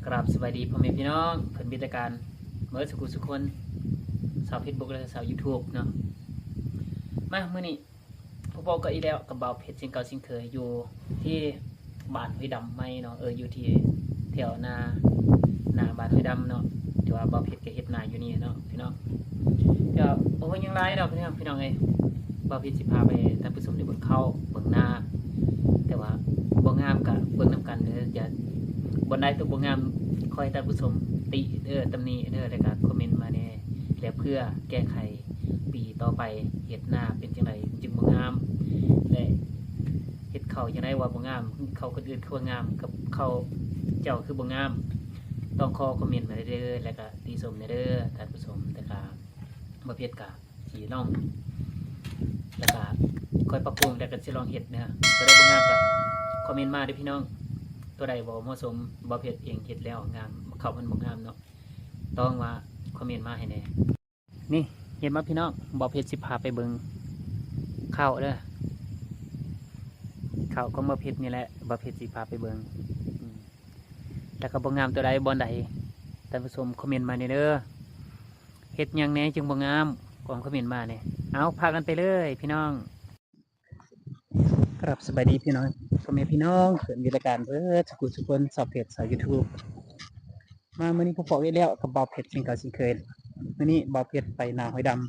ກາບສະບາຍດີພໍ່ແມ່ພີ່ນ້ອງເພື່ອນວິຊາການເໝິດສຸກສຸກຄົນ ຊາວເຟສບຸກ ແລະ ຊາວຢູທູບເນາະ. ມາມື້ນີ້ ພົບກັນອີກແລ້ວກັບບ່າວເພັດເຊັ່ນເກົ່າເຊັ່ນເຄີຍ ຢູ່ທີ່ບ້ານຫ້ວຍດຳໃໝ່ເນາະ, ເອີ ຢູ່ທີ່ແຖວໜ້າ ໜ້າບ້ານຫ້ວຍດຳເນາະ, ທີ່ວ່າບ່າວເພັດກໍເຮັດນາຢູ່ນີ້ເນາະພີ່ນ້ອງ. ກໍບໍ່ເວົ້າຫຍັງຫຼາຍດອກພີ່ນ້ອງ ພີ່ນ້ອງເອີຍ, ບ່າວເພັດຊິພາໄປທ່ານຜູ້ຊົມໄດ້ເບິ່ງເຂົ້າເບິ່ງນາ ແຕ່ວ່າບໍ່ງາມກໍເບິ່ງນຳກັນເດີ. ຈະ ບ່ອນໃດຕົວບໍ່ງາມ ຂໍໃຫ້ທ່ານຜູ້ຊົມຕິເດີ ຕຳໜິເດີ ແລ້ວກໍຄອມເມັນມາແດ່ ແລະ ເພື່ອແກ້ໄຂ ປີຕໍ່ໄປເຮັດນາເປັນຈັ່ງໃດຈຶ່ງບໍ່ງາມ ແລະ ເຮັດເຂົ້າຈັ່ງໃດວ່າບໍ່ງາມ, ເຂົ້າຄົນອື່ນຄືວ່າງາມ ກັບເຂົ້າເຈົ້າຄືບໍ່ງາມ. ຕ້ອງຂໍຄອມເມັນມາເດີ ແລ້ວກະຕິຊົມແດ່ເດີທ່ານຜູ້ຊົມ. ແຕ່ກະບໍ່ເຮັດກະຊິລອງ ແລ້ວກະຄ່ອຍປັບປຸງ ແລ້ວກະຊິລອງເຮັດເດີ. ຕົວໃດບໍ່ງາມກະຄອມເມັນມາເດີພີ່ນ້ອງ, ຕົວໃດບໍ່ເໝາະສົມ ບໍ່ເຮັດເອງເຮັດແລ້ວງາມ ເຂົ້າມັນບໍ່ງາມເນາະ, ຕ້ອງວ່າຄອມເມັນມາໃຫ້ແດ່. ນີ້ເຫັນບໍ່ພີ່ນ້ອງ, ບ່າວເພັດຊິພາໄປເບິ່ງເຂົ້າເດີ, ເຂົ້າຂອງບ່າວເພັດນີ້ແຫຼະ ບ່າວເພັດຊິພາໄປເບິ່ງ. ອືມ ແລ້ວກໍບໍ່ງາມຕົວໃດບ່ອນໃດ ທ່ານຜູ້ຊົມຄອມເມັນມາແດ່ເດີ, ເຮັດຫຍັງແດ່ຈຶ່ງບໍ່ງາມ ກໍຄອມເມັນມາແດ່. ເອົາ ພາກັນໄປເລີຍພີ່ນ້ອງ. ກະລາບສະບາຍດີພີ່ນ້ອງ ພໍ່ແມ່ພີ່ນ້ອງເພື່ອນວິຊາການເບີດສຸກສຸກຄົນ ຊາວເຟສ ຊາວຢູທູບ. ມາມື້ນີ້ພົບກັນອີກແລ້ວກັບບ່າວເພັດເຊັ່ນເກົ່າເຊັ່ນເຄີຍ. ມື້ນີ້ບ່າວເພັດໄປນາຫ້ວຍດຳ,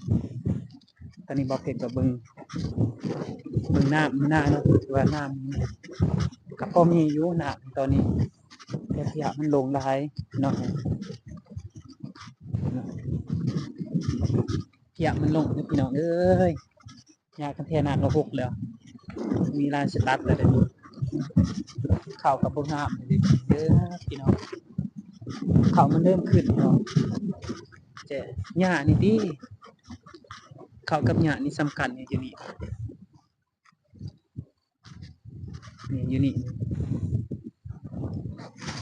ຕອນນີ້ບ່າວເພັດກໍເບິ່ງ ເບິ່ງນ້ຳຢູ່ນາເນາະ, ຖືວ່ານ້ຳກໍພໍມີຢູ່ ນ້ຳຕອນນີ້ ແຕ່ພຽມັນລົງຫຼາຍເນາະ, ພຽມັນລົງເດີພີ່ນ້ອງເອີຍ. ຫຍ້າຄັນແທ້ນ້ຳກໍຫົກແລ້ວ, ມີລາຍສະຕັດແລ້ວເດ. ເຂົ້າກໍບໍ່ງາມເດີພີ່ນ້ອງ, ເຂົ້າມັນເລີ່ມຂຶ້ນເນາະ, ແຕ່ຫຍ້ານີ້ຕິ ເຂົ້າກັບຫຍ້ານີ້ສຳຄັນຢູ່ນີ້, ນີ້ຢູ່ນີ້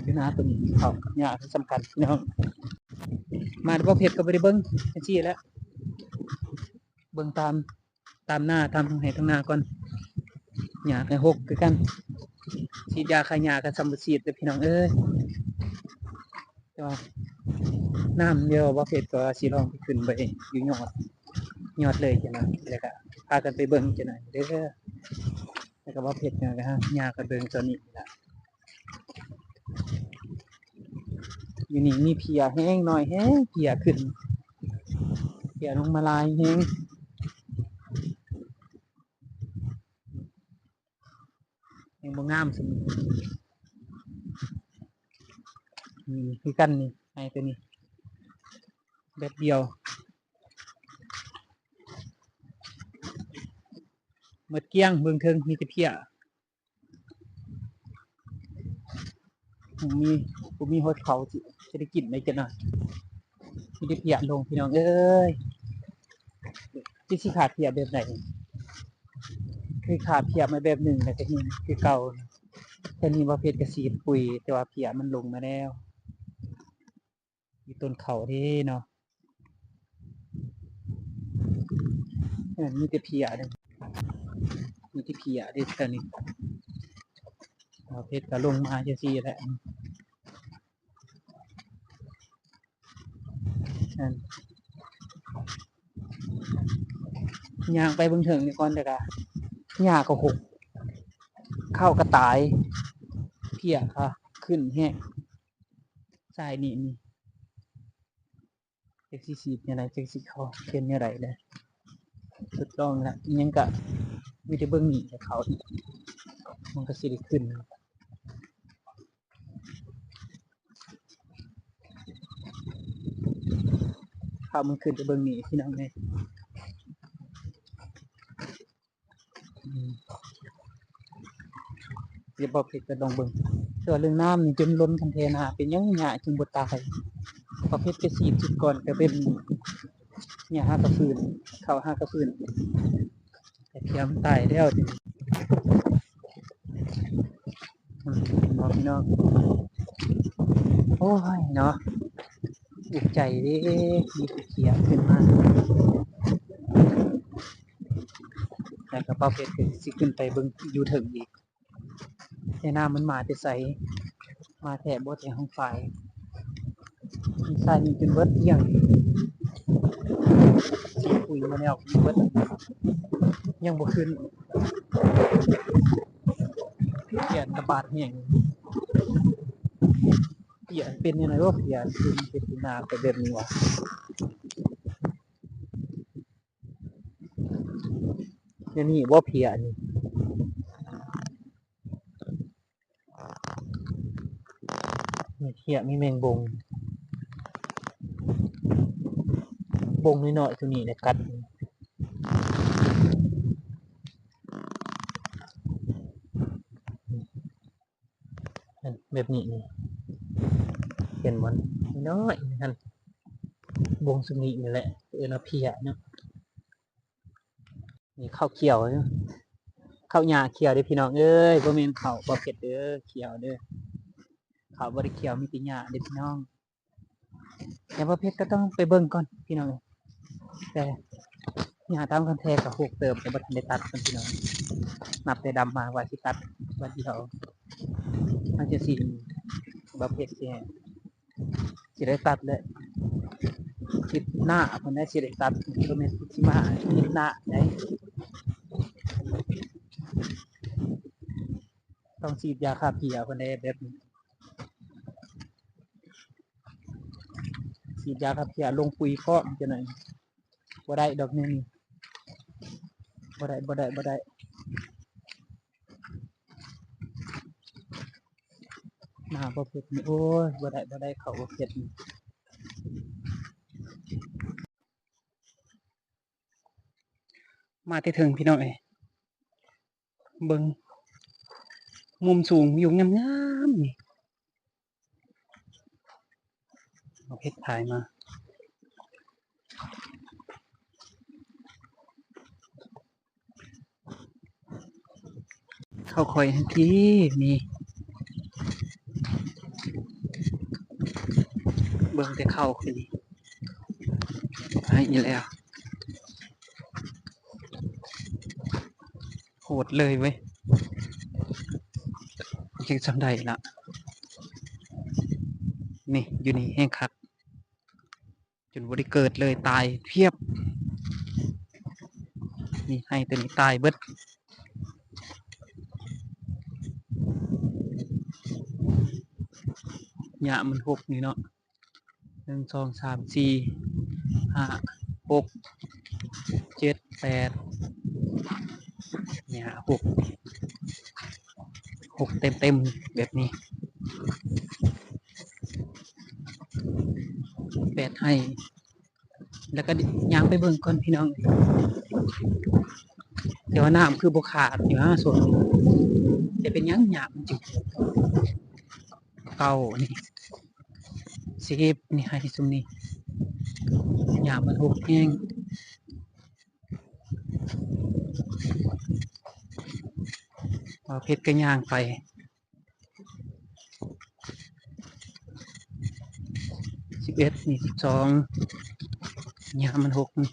ຢູ່ນາຕົວນີ້ ເຂົ້າກັບຫຍ້າສຳຄັນພີ່ນ້ອງ. ມາແຕ່ບໍ່ເພັດກໍບໍ່ໄດ້ເບິ່ງ ຈັ່ງຊີ້ແຫຼະ, ເບິ່ງຕາມ ຕາມນາ ຕາມໄຮ່ຕາມນາກ່ອນ. ຫຍ້າກໍຫົກຄືກັນ, ສີດຢາຂ້າຫຍ້າກໍຊ່ຳບໍ່ສີດເດີພີ່ນ້ອງເອີຍ. ແຕ່ວ່ານ້ຳດຽວ ບໍ່ເພັດກໍວ່າຊິລອງໄປຂຶ້ນໄປຢູ່ຍອດ ຍອດເລີຍຈັ່ງນັ້ນ, ແລ້ວກໍພາກັນໄປເບິ່ງຈັ່ງນັ້ນເດີ. ແລ້ວກໍບໍ່ເພັດຫຍັງ ກໍຫາຫຍ້າກັນເບິ່ງຕອນນີ້ລະ. ຢູ່ນີ້ມີເພຍແຮງ ໜ້ອຍແຮງ ເພຍຂຶ້ນ ເພຍລົງມາຫຼາຍແຮງ, ຍັງບໍ່ງາມສ່ຳນີ້. ນີ້ຄືກັນນີ້ ໄຮ່ຕົວນີ້ ແບບດຽວ ໝົດກ້ຽງ. ເບິ່ງເທິງມີແຕ່ເພຍ. ບໍ່ມີ ບໍ່ມີຮອດເຂົ້າຊິ ຊິໄດ້ກິນໄດ້ຈັກໜ້ອຍ, ມີແຕ່ເພຍລົງ ພີ່ນ້ອງເອີຍ. ຊິ ຊິຂາດເພຍແບບໃດ? ຄືຂາດເພຍມາແບບໜຶ່ງ ແລ້ວກໍແຮງຄືເກົ່າ. ແຕ່ນີ້ບໍ່ເພັດກະສີດປຸຍ ແຕ່ວ່າເພຍມັນລົງມາແລ້ວ. ມີຕົ້ນເຂົ້າເດ້ເນາະ, ເອີ ມີແຕ່ເພຍເດ້ ມີແຕ່ເພຍເດ້ຕອນນີ້. ເພດກໍລົງມາຈັ່ງຊີ້ແຫຼະ. ຍ່າງໄປເບິ່ງເທິງນີ້ກ່ອນ, ແລ້ວກໍຫຍ້າກໍຫົກ, ເຂົ້າກໍຕາຍ, ເພຍກໍຂຶ້ນແຮງ. ສາຍນີ້ນີ້ ຈັກຊິສີດແນວໃດ ຈັກຊິເຂົ້າເປັນແນວໃດແຫຼະ. ທົດລອງລະ ອີ່ຫຍັງກະມີແຕ່ເບິ່ງນີ້ແຫຼະ ເຂົ້ານີ້ ມັນກໍຊິໄດ້ຂຶ້ນ. ເຂົ້າມັນຂຶ້ນໄປເບິ່ງນີ້ ພີ່ນ້ອງເອີຍ. ອືມ ດຽວບໍ່ເພັດກໍລອງເບິ່ງ. ແຕ່ວ່າເລື່ອງນ້ຳນີ້ຈົນລົ້ນຄັນແທ້ນາ ເປັນຫຍັງຫຍ້າຈຶ່ງບໍ່ຕາຍ? ບໍ່ເພັດໄປສີດຈຸດກ່ອນ ກໍເປັນຫຍ້າຫາກະຟື້ນ ເຂົ້າຫາກະຟື້ນ ແຕ່ເພຍມັນຕາຍແລ້ວ. ອືມ ເນາະ ພີ່ນ້ອງ ໂອ້ຍເນາະ ອຸກໃຈເດ້ ມີຜູ້ເພຍຂຶ້ນມາ. ແລ້ວກະບໍ່ເພັດກໍຊິຂຶ້ນໄປເບິ່ງຢູ່ເທິງອີກ ແຕ່ນ້ຳມັນມາແຕ່ໃສ. ມາແທ້ບໍ່ ແຕ່ຫ້ອງຝາຍ. ໃສ່ນີ້ຈົນເບິດ ເກ້ງ ສີດປຸຍມາແລ້ວເບິດ ຍັງບໍ່ຂຶ້ນ. ເພຍລະບາດແຮງ ເພຍເປັນຈັ່ງໃດວະ ເພຍເປັນ ເປັນໜ້າເປັນແບບນີ້ວະ. ແນວນີ້ບໍ່ເພຍນີ້ ມີເພຍ ມີແມງບົງ ບົງນ້ອຍໆ ໂຕນີ້ແຫຼະກັດ ແບບນີ້ນີ້ ເຫັນບໍ່ ນ້ອຍໆ ຫັ້ນ ບົງສ່ຳນີ້ນີ້ແຫຼະ ເອີ້ນວ່າເພຍເນາະ. ນີ້ເຂົ້າຂຽວ ເຂົ້າຫຍ້າຂຽວເດີ້ພີ່ນ້ອງເອີຍ ບໍ່ແມ່ນເຂົ້າບໍ່ເຜັດເດີ້ ຂຽວເດີ້ ເຂົ້າບໍ່ໄດ້ຂຽວ ມີແຕ່ຫຍ້າເດີ້ພີ່ນ້ອງ. ແຕ່ບໍ່ເຜັດກໍຕ້ອງໄປເບິ່ງກ່ອນພີ່ນ້ອງເອີຍ ແຕ່ຫຍ້າຕາມຄັນແທ້ກໍຮົກເຕີບ ແຕ່ບໍ່ທັນໄດ້ຕັດກ່ອນພີ່ນ້ອງ. ນັບແຕ່ດຳມາວ່າຊິຕັດວັນດຽວ ມັນຈະຊິ ບໍ່ເຜັດຊິ ຊິໄດ້ຕັດແຫຼະ ອາທິດໜ້າພຸ້ນແຫຼະຊິໄດ້ຕັດ ບໍ່ແມ່ນອາທິດທີ່ມາ ອາທິດໜ້າໄດ໋. ຕ້ອງສີດຢາຂ້າເພຍພຸ້ນແຫຼະແບບນີ້ ສີດຢາຂ້າເພຍ ລົງປຸຍພ້ອມ ຈັ່ງໃດ ບໍ່ໄດ້ດອກແນວນີ້ ບໍ່ໄດ້ ບໍ່ໄດ້ ບໍ່ໄດ້. ມາບໍ່ເຜັດນີ້ ໂອ້ຍ ບໍ່ໄດ້ ບໍ່ໄດ້ ເຂົ້າບໍ່ເຜັດນີ້. ມາແຕ່ເທິງພີ່ນ້ອງເອີຍ ເບິ່ງ ມຸມສູງ ວິວງາມໆ ນີ້ ເອົາເຫັດພາຍມາ ເຂົ້າຂ້ອຍຫັ້ນຕິ ນີ້ ເບິ່ງແຕ່ເຂົ້າຂ້ອຍນີ້ ໃຫ້ອີກແລ້ວ. ໂຫດເລີຍເວີຍ ເຮັດຊ່ຳໃດລະ ນີ້ ຢູ່ນີ້ແຮງຄັກ ຈົນບໍ່ໄດ້ເກີດເລີຍ ຕາຍພຽບ ນີ້ ໄຮ່ໂຕນີ້ຕາຍເບິດ ຫຍ້າມັນຮົກນີ້ເນາະ. ໜຶ່ງ ສອງ ສາມ ສີ່ ຫ້າ ຫົກ ເຈັດ ແປດ ນີ້ ຫົກ ຫົກເຕັມໆ ແບບນີ້ ແປດໄຮ່ ແລ້ວກໍຍ່າງໄປເບິ່ງກ່ອນພີ່ນ້ອງ ແຕ່ວ່ານ້ຳຄືບໍ່ຂາດຢູ່ນະ ຊ່ວງນີ້ ຈະເປັນຫຍັງຫຍ້າມັນຈຶ່ງ ເກົ້ານີ້ ສິບນີ້ ໃຫ້ຊຸມນີ້ ຫຍ້າມັນຮົກແຮງ ບ່າວເພັດກໍຍ່າງໄປ ສິບເອັດນີ້ ສິບສອງ ຫຍ້າມັນຮົກນີ້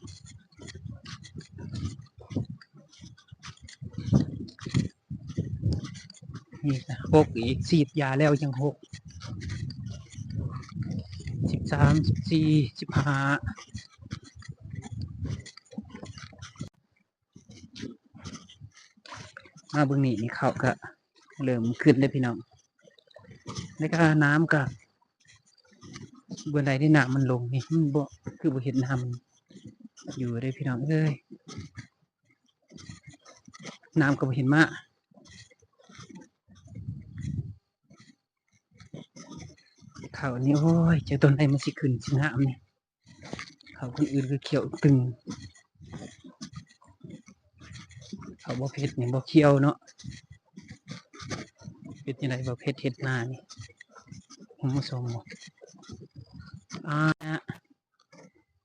ນີ້ກໍຫົກອີກ ສີດຢາແລ້ວຍັງຫົກ ສິບສາມ ສິບສີ່ ສິບຫ້າ ມາເບິ່ງນີ້ ນີ້ເຂົ້າກໍເລີ່ມຂຶ້ນເດ້ພີ່ນ້ອງ ແລ້ວກໍນ້ຳກໍ ເມື່ອໃດທີ່ນ້ຳມັນລົງນີ້ ມັນບໍ່ ຄືບໍ່ເຫັນນ້ຳຢູ່ເດ້ພີ່ນ້ອງເອີຍ ນ້ຳກໍບໍ່ເຫັນມາ ເຂົ້ານີ້ ໂອ້ຍ ຈັກຕອນໃດມັນຊິຂຶ້ນຊິງາມນີ້ ເຂົ້າຄົນອື່ນຄືຂຽວຕຶງ ເຂົ້າບໍ່ເພັດນີ້ບໍ່ຂຽວເນາະ ເຮັດຈັ່ງໃດບໍ່ເພັດເຮັດນານີ້ ຫຸມມາສອງບໍ່ ອາ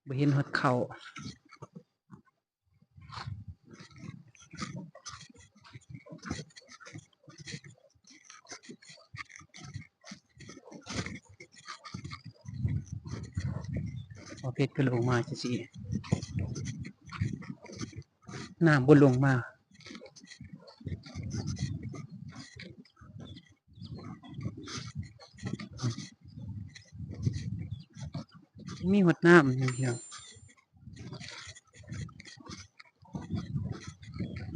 ບໍ່ເຫັນຮອດເຂົ້າ ບໍ່ເພັດກໍລົງມາຈັ່ງຊີ້ ນ້ຳບໍ່ລົງມາ. ມີຮອດນ້ຳ ພີ່ນ້ອງ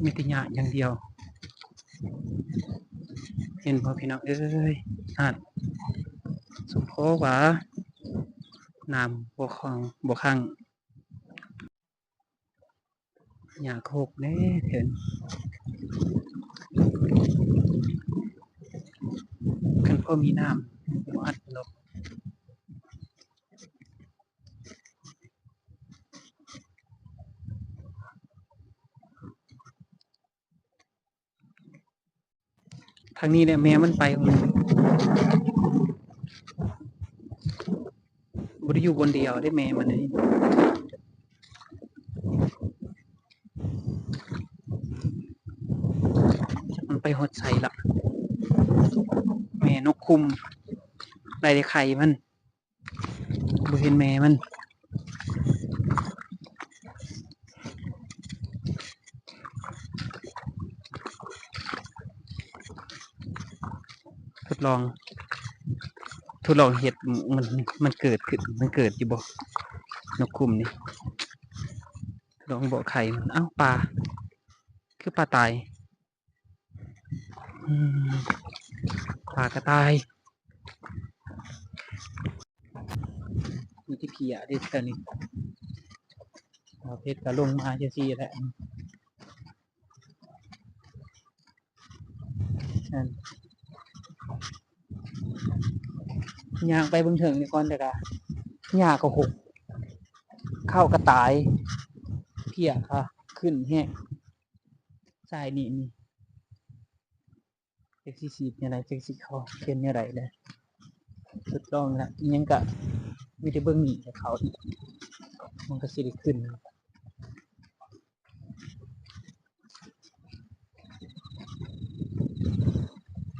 ມີແຕ່ຫຍ້າຢ່າງດຽວ. ເຫັນບໍ່ ພີ່ນ້ອງເອີຍ? ຫັ້ນ ສົມພໍວ່ານ້ຳບໍ່ຂັງ ບໍ່ຂັງ. ຫຍ້າໂຄກແດ່ເຖິງ ຄັນພໍມີນ້ຳ ບໍ່ອັດດອກ. ທາງນີ້ແຫຼະແມ່ມັນໄປ ບໍ່ໄດ້ຢູ່ບ່ອນດຽວເດ້ແມ່ມັນນີ້. ຈັກມັນໄປຮອດໃສລະ ແມ່ນົກຂຸມ ໄລ່ແຕ່ໄຂ່ມັນ. ບໍ່ເຫັນແມ່ມັນ. ທົດລອງ ທົດລອງເຮັດ ມັນ ມັນເກີດຂຶ້ນ ມັນເກີດຢູ່ບໍ່ ນົກຂຸມນີ້? ທດລອງເບາະໄຂ່ມັນ. ອ້າວ ປາ ຄືປາຕາຍ. ອືມ ປາກະຕ່າຍ ມີແຕ່ເພຍເດ້ແຖວນີ້. ບ່າວເພັດກະລົງມາຈັ່ງຊີ້ແຫຼະ. ຍ່າງໄປເບິ່ງເທິງນີ້ກ່ອນ ແລ້ວກະຫຍ້າກະຫົກ ເຂົ້າກະຕາຍ ເພຍກະຂຶ້ນແຮງ. ສາຍນີ້ນີ້ ຈັກຊິສີດແນວໃດ ຈັກຊິເຂົ້າເປັນແນວໃດແຫຼະ. ທົດລອງລະ ອີ່ຫຍັງກະມີແຕ່ເບິ່ງນີ້ໃຫ້ເຂົ້າອີກ ມັນກະຊິໄດ້ຂຶ້ນ.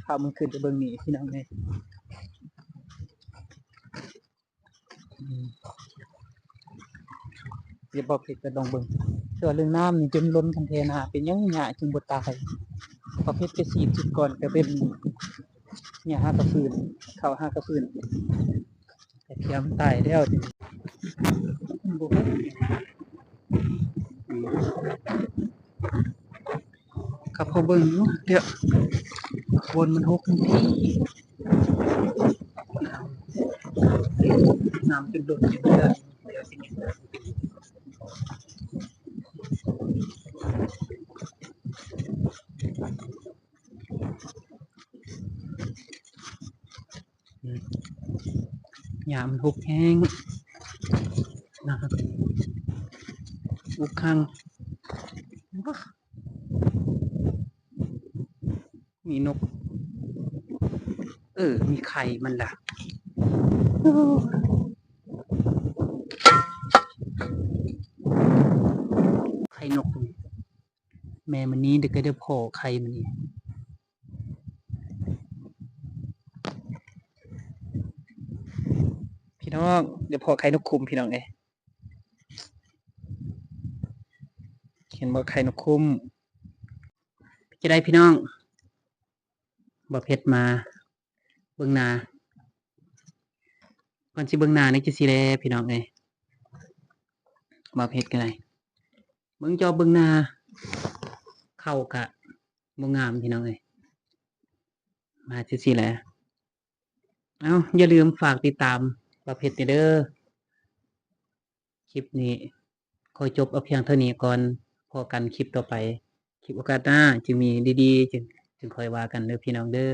ພາບມັນຂຶ້ນໄປເບິ່ງນີ້ ພີ່ນ້ອງເອີຍ. ອືມ ດຽວບ່າວເພັດກະລອງເບິ່ງ. ແຕ່ວ່າເລື່ອງນ້ຳນີ້ຈົນລົ້ນຄັນແທ້ນາ ເປັນຫຍັງຫຍ້າຈຶ່ງບໍ່ຕາຍ? ບ່າວເພັດໄປສີດຊຸດກ່ອນກະເປັນຫຍ້າຫາກະຟື້ນ ເຂົ້າຫາກະຟື້ນ ກະທຽມຕາຍແລ້ວ. ກະພໍເບິ່ງຢູ່ ດຽວ ບ່ອນມັນຫົກຫັ້ນຕິ ນ້ຳ ນ້ຳຈົນລົ້ນຢູ່ເຮືອນ. ອືມ ຫຍ້າມັນຫົກແຮງ ນ້ຳ ອຸກຄັງ. ມີນົກ ເອີ ມີໄຂ່ມັນລະ ໄຂ່ນົກ. ແມ່ມື້ນີ້ເດີກະໄດ້ພໍ້ໄຂ່ມື້ນີ້ ພີ່ນ້ອງ ໄດ້ພໍ້ໄຂ່ນົກຂຸມ ພີ່ນ້ອງເອີຍ. ເຫັນບໍ່ ໄຂ່ນົກຂຸມ. ເປັນຈັ່ງໃດພີ່ນ້ອງ? ບ່າວເພັດມາເບິ່ງນາ ກ່ອນຊິເບິ່ງນານີ້ ຈັ່ງຊີ້ແຫຼະ ພີ່ນ້ອງເອີຍ. ບ່າວເພັດກະໄດ້ ເບິ່ງຈອບເບິ່ງໜ້າ ເຂົ້າກະບໍ່ງາມ ພີ່ນ້ອງເອີຍ. ມາຈັ່ງຊີ້ແຫຼະ. ເອົ້າ ຢ່າລືມຝາກຕິດຕາມບ່າວເພັດແດ່ເດີ. ຄລິບນີ້ຂໍຈົບເອົາພຽງເທົ່ານີ້ກ່ອນ. ພໍ້ກັນຄລິບຕໍ່ໄປ. ຄລິບໂອກາດໜ້າຈຶ່ງມີດີໆ ຈຶ່ງ ຈຶ່ງຄ່ອຍວ່າກັນເດີ ພີ່ນ້ອງເດີ.